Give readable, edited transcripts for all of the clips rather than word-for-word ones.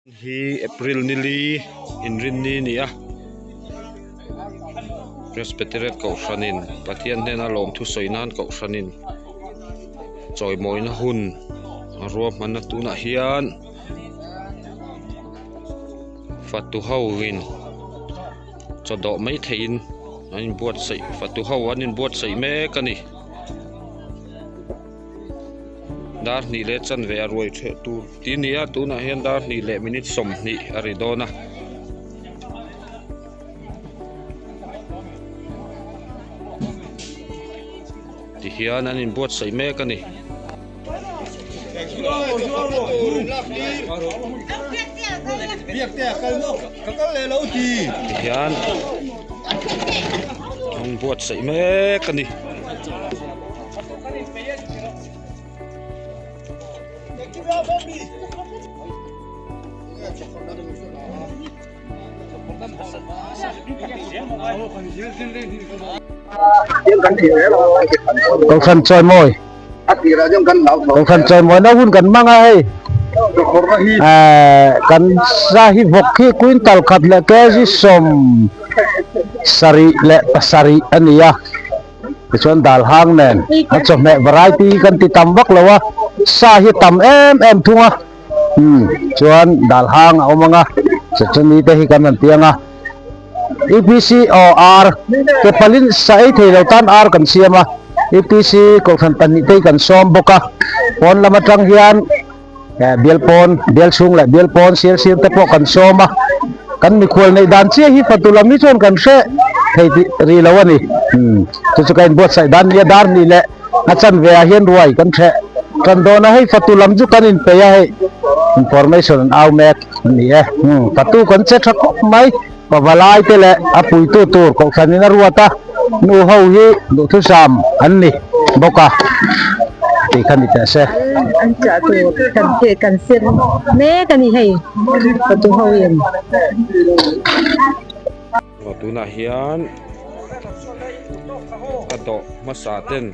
Hi April nili inrinni a ni a Presbyterian kohhranin Pathian hnena lawmthu sawi nan kohhranin chawimawina hun a ruahmanna tunah hian fatu ho in chaw dawh mai theihin an inbuatsaih fatu ho an inbuatsaih mek a ni. Dar hnih leh chanve a ruai theh tur tih a ni a tunah hian dar hnih leh minute 20 a ri dawn a. Tihian an inbuatsaih mek a ni. Tihian an inbuatsaih mek a ni. Kohhran chawimawi Kohhran chawimawina hun kan hmang a hei kan sa hi vawk hi quintal khat leh kg 77 a ni a. Tichuan dal hang nen a chawhmeh variety hi kan ti tam vak lo a, sa hi a tam em em thung a, umm chuan dal hang a awm ang a, chutchuni te hi kan rawn piang a, UPC aw ar ke palin sa ei thei lo tan ar kan siam a, UPC kohhran pahnih te hi kan sawm bawk a, pawn lam atang hian bial pawn bial chhung leh bial pawn sir sir te pawh kan sawm a kan mikhual neih dan chiah hi fatu lam hi chuan kan hre thei tih rih lo a ni chu chu ka inbuatsaih dan nia dar hnih leh a chanve ah hian ruai kan hreh tan dawn a hei fatu lam chu kan inpeih a hei information an au mek a ni e fatu kan che tha khawp mai pavalai te leh a puitu tur kohhran in a ruat a nu ho hi duhthusam an ni bawk a tih kha ni teh se. An chah tur kan heh kan ser mek a ni hei fatu ho in. Aw tunah hian a dawh hmasa ten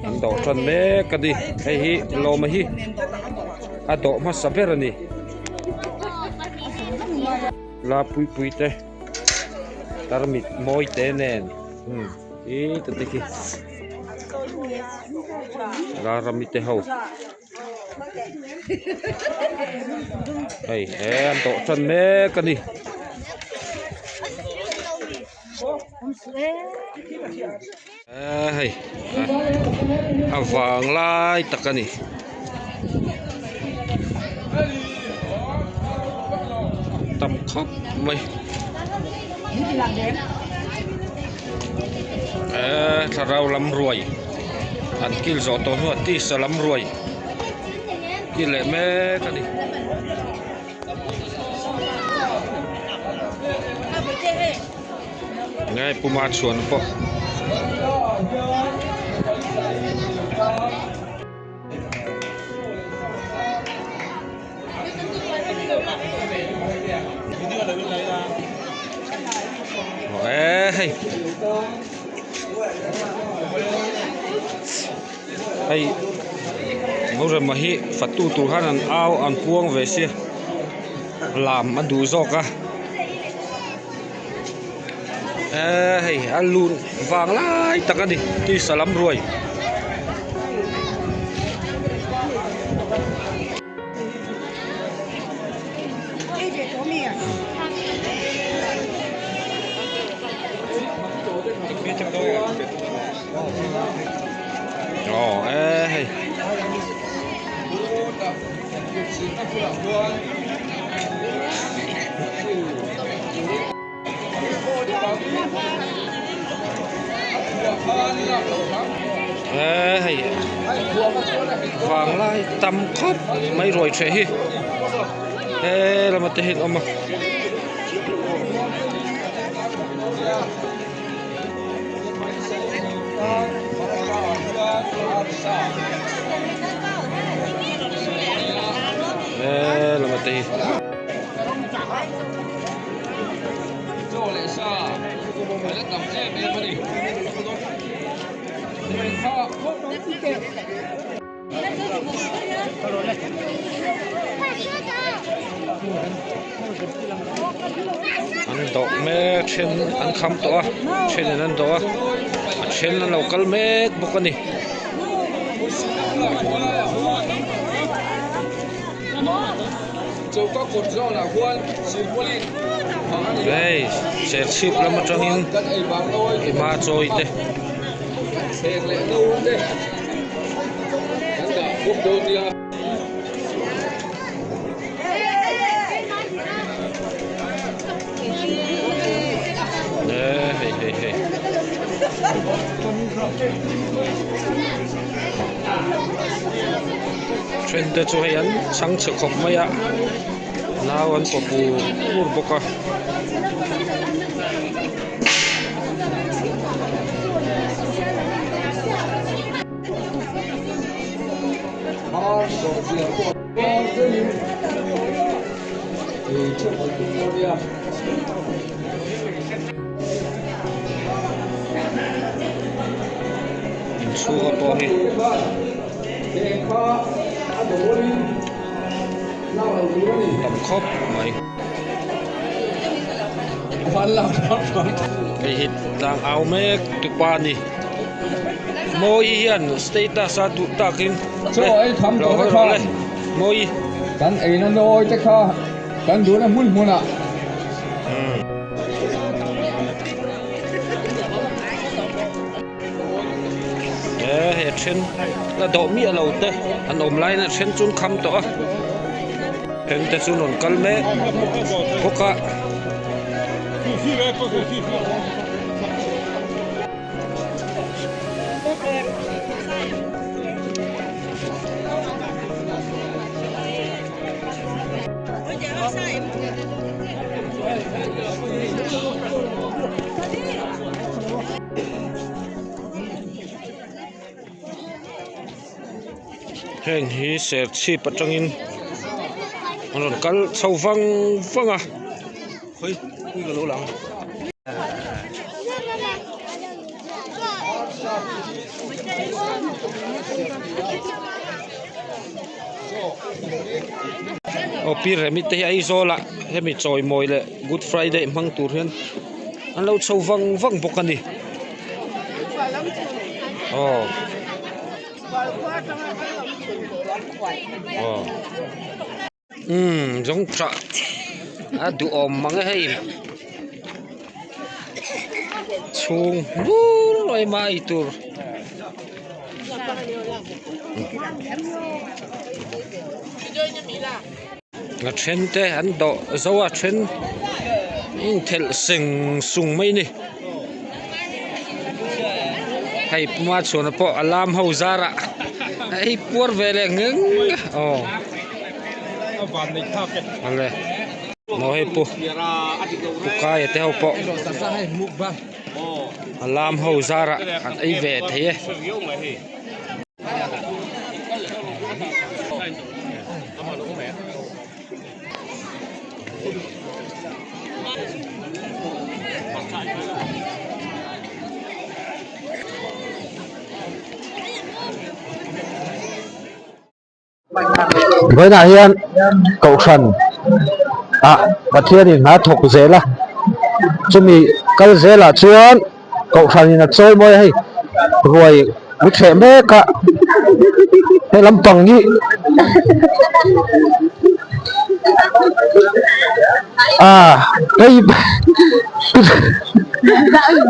an dawh tan mek a ni hei hi lawma hi a dawh hmasa ber a ni la pui pui te tarmit mawi te nen umm ih te te khi rarami te ho hei he an dawh tan mek a ni. Eee hei a vang lai tak a ni. Tam khawp mai. Eee thlarau lam ruai an kil zawh tawh hnuah tisa lam ruai kil leh mek a ni. Nge puma chhuan pawh. Ê hei hei Zorema hi fatu tur khan an au an puang ve sia lam a duh zawk a eee hei a lun vang lai tak a ni tisa lam ruai. Aw e hei e hei vanglai tam khawp mai ruai threh hi he lama te hian awm a. He lama te hi. An dawh mek then an kham tawh a thenin an dawh a a then an lo kal mek bawk a ni. Hei serchhip lam atangin yma chawi te. Hei hei hei then te chu hei an chhang chhe khawp mai a nau an paw pur pur bawk a. Inchhunga pawh hi tam khawp mai hei hi tlang au mek tupa a ni. Mawi hian status a duh takin Chaw ei tham tawh te kha Mawi kan eina nawi te kha kan duhna hmun hmunah. He he then la dawh miah lo te an awm laiin a then chu an kham tawh a then te chu an rawn kal mek bawk a. Heng hi serchhip atangin an rawn kal chho vang vang a. Aw pi Remi te hi Aizawl ah hemi chawimawi leh Good Friday hmang tur hian an lo chho vang vang bawk a ni aw aw. Umm zawng tah a duhawm mang e hei chhung bur mai mai ei tur a then te an dawh zo a then inthelh seng sung mai a ni hei puma chhuana pawh a lam ho zarah a ei puar ve leh ngeng aw. Awle maw hei pu pu kaia te ho pawh a lam ho zarah an ei ve thei e. Vawiinah hian kohhran ah Pathianin hna thawk zel a chumi kal zelah chuan kohhranin a chawi mawi a hei ruai mi thleh mek a he lampang hi ah hei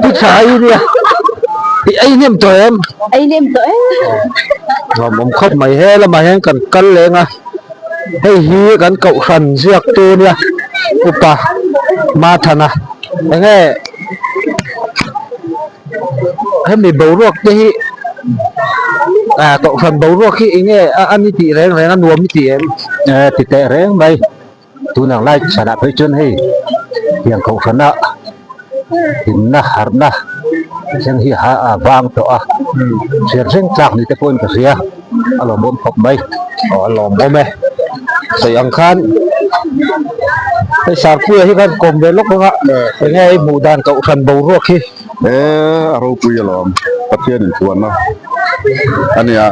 pi tha hi nia i ei hnem tawh em? Ei hnem tawh em? Nuam awm khawp mai he lamah hian kan kal leng a hei hi kan kohhran ziak tu nia upa Mathana enge hemi boruak te hi ah kohhran boruak hi enge a ni tih reng reng a nuam i tih em? Eh ti teh reng mai. Tunang lai chhanah phei chuan hei tiang kohhrana hlimna harhna thleng hi a vang tawh a hriat reng tlak ni te pawhin ka hria a lawmawm khawp mai aw a lawmawm e sawi ang khan hei Sarpuia hi khan kawm ve lawk ang a enge hei hmuh dan kohhran boruak hi. E a ropui alawm Pathian inphuahna a nia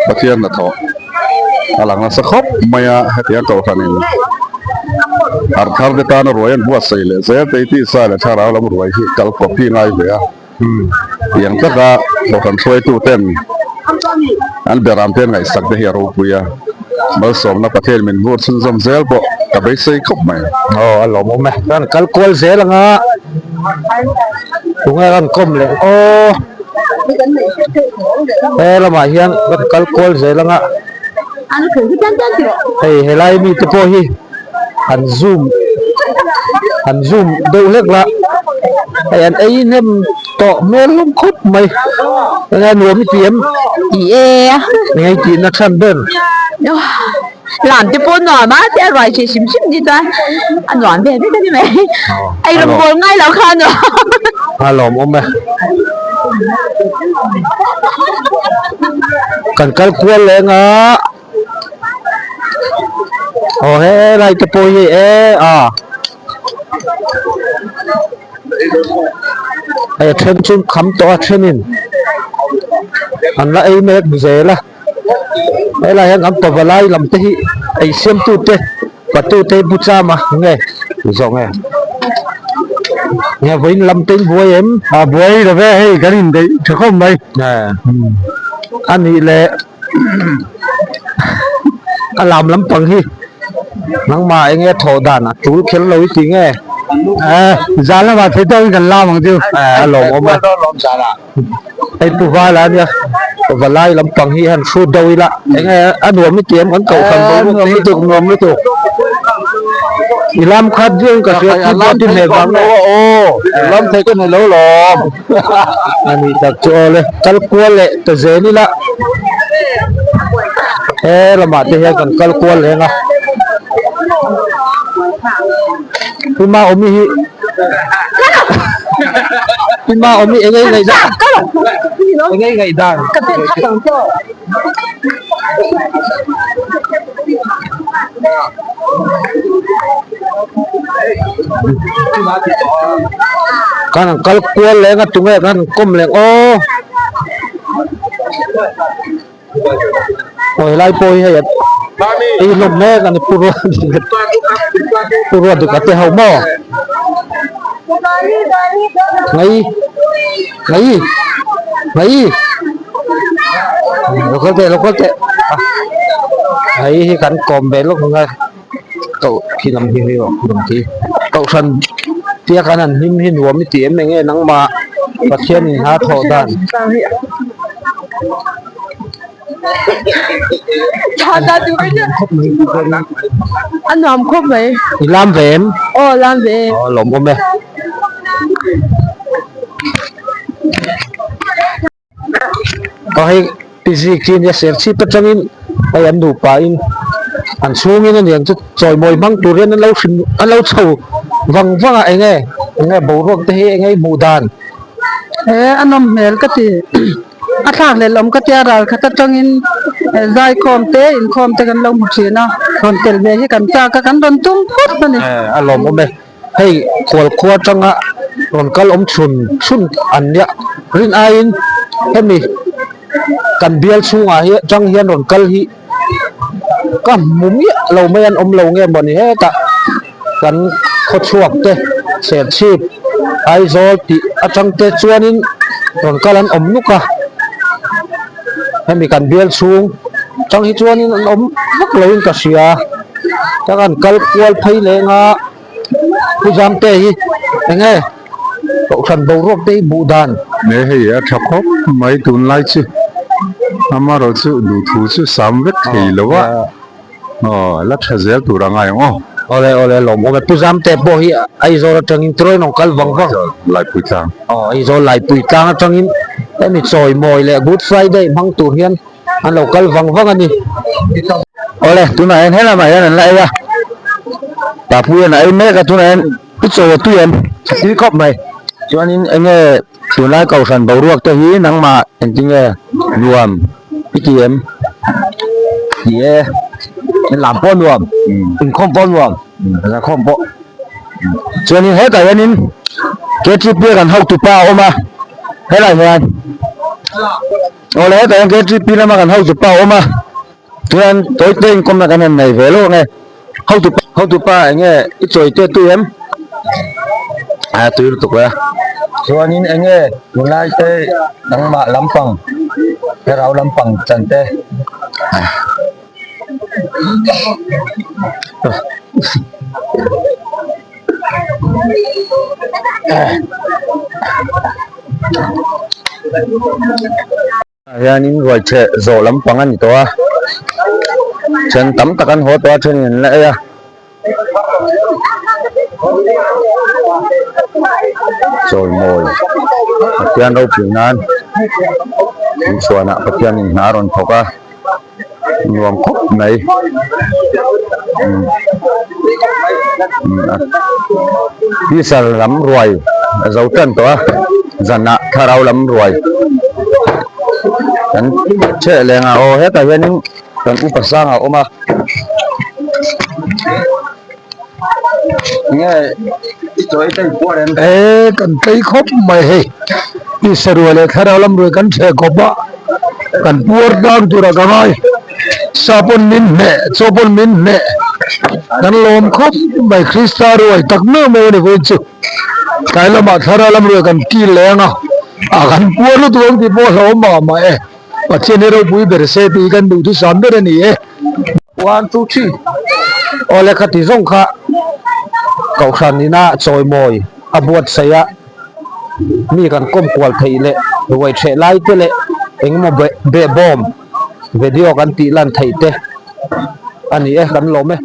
Pathian hnathawh a lang nasa khawp mai a hetiang kohhranin. Harh thar te tana ruai an buatsaih leh zel te hi tisa leh thlarau lam ruai hi kal kawp hi ngai ve a. Tiang taka kohhran hruaitu ten an beram te an ngaihsak te hi a ropui a, malsawmna Pathian min vur chhunzawm zel pawh ka beisei khawp mai. Aw a lawmawm e, kan kal kual zel anga tunge kan kawm leh aw he lamah hian kan kal kual zel anga hei helai mite pawh hi. Han zoom han zoom deuh hlek la hei an ei hnem tawh hmel hlawm khawp mai enge nuam i ti em ti e enge i tih na chhan ber lam te pawh nuam a tia ruai hreh hrim hrim ni chuan a nuam ve vek a ni mai ei rawn bawl ngai lo kha a nuam a lawmawm e kan kal kual leng a. Aw helai te pawh hi e a hei a then chu kham tawh a thenin an la ei mek zel a helai hian an pavalai lai lam te hi ei siam tu te patu te hi bu cham a nge zawng e nge vawiin lam te in buai em a buai lo ve hei kan indaih tha khawp mai a nih leh. A lam lampang hi nangmah eng nge thawh dan a tul kher lo i ti nge? Zan lamah thei tawkin kan lam ang chu. A lawmawm a. Hei Pu Vala ania Valai lampang hi han hrut deuh ila eng nge a nuam i ti em kan koh hran bo Nuam lutuk nuam lutuk. I lam khat viau in ka hria keyboard i hmeh vang nge. Lam thei ka nei lo lawm. A nih tak chu aw le, kal kual leh ta zel ila he lamah te hian kan kal kual reng a, Pi Maawmi hi Pi Maawmi eng ei ngaih dan eng ei ngaih dan. Kan han kal kual leng a tunge kan han kawm leng aw aw helai pawh hi hei ei hlawm mek a ni pu ruat pu ruat duka te ho maw ngai ngai ngai lo kal teh lo kal teh hei hi kan kawm ve lawk ang a koh khi lam hi hei aw khi lam khi kohhran tia kan han hlim hi nuam i ti em eng nge nangmah Pathian in hla thawh dan. A nuam khawp mai. I lam ve em? Aw lam ve. Aw lawmawm e. Aw hei pi Ziki nia serchhip atangin hei an nupa in an chhungin a niang chu chawimawi hmang tur hian an lo hrim an lo chho vang vang a eng nge eng nge boruak te hi eng nge i hmuh dan. He a nawm hmel ka ti a thlak leh lawm ka tia ral khat atangin zaikhawm te inkhawm te kan lo hmu thin a rawn tel ve hi kan chak a kan rawn tum phawt a ni. A lawmawm e. Hei khualkhua atanga rawn kal awm chhun chhun an nia rin aiin hemi kan bial chhungah hi atang hian rawn kal hi ka hmu miah lo mai an awm lo nge mawni hetah kan khawchhuak te Serchhip Aizawl tih atang te chuanin rawn kal an awm nuk a hemi kan bial chhung atang hi chuanin an awm vak loin ka hria tak an kal kual phei leng a. Pu Zamte hi eng nge kohhran boruak te hi hmuh dan? Ne hei a tha khawp mai tunlai chu amaherawh chu duhthu chu sam vek thei lo a aw la tha zel tur a ngai ang aw. Awle awle lawmawm e Pu Zamte pawh hi Aizawl atangin train rawn kal vang vang. Laipui tlang. Aw Aizawl Laipui tlang atangin hemi chawimawi leh Good Friday hmang tur hian an lo kal vang vang a ni. Awle tunah hian helamah hian an la ei a Papu hian a ei mek a tunah hian i chaw a tui em a tui khawp mai chuanin eng nge tunlai kohhran boruak te hi nangmah engtin nge nuam i ti em ti e lam pawh nuam inkhawm pawh nuam zakhawm pawh chuanin hetah hianin K_T_P a kan hotupa a awm a helaiah hian. Awle hetah hian KTP lama kan house pa a awm a chuan tawi te inkawmna kan han nei ve lawk ang e. Hotu hotupa enge i chawi te tui em? A tui lutuk e. Chuanin enge tunlai te nangmah lampang thlarau lampang chan te. Ah hianin ruaicheh zawh lampang a ni tawh a then tam tak an haw tawh a thenin an la ei a chawimawi Pathian ropui nan inchhuanah Pathianin hna a rawn thawk a. nuam khawp mai tisal lam ruai a zo tan tawh a zanah thlarau lam ruai kan chheh leng a aw hetah hianin kan upa sang a awm a enge i chawi te i puar em? E kan tlei khawp mai hei tisa ruai leh thlarau lam ruai kan chheh khawp a. Kan puar tlang tura ka ngai sa pawn min hneh chaw pawn min hneh kan lawm khawp mai Krista ruai tak meuh meuh a ni vawiin chu tlai lamah thlarau lam ruai kan kil leh ang a ah kan puar lutuk ang tih pawh a hlauhawm mah mah e Pathian hi ropui ber se tih hi kan duhthusam ber a ni e. One two three aw lehkha ti zawng kha kohhran ina chawimawi a buatsaih a. Mi kan kawm kual theih leh ruai ṭheh lai te leh engemaw behbawm video kan tih lan theih te a ni e kan lawm e.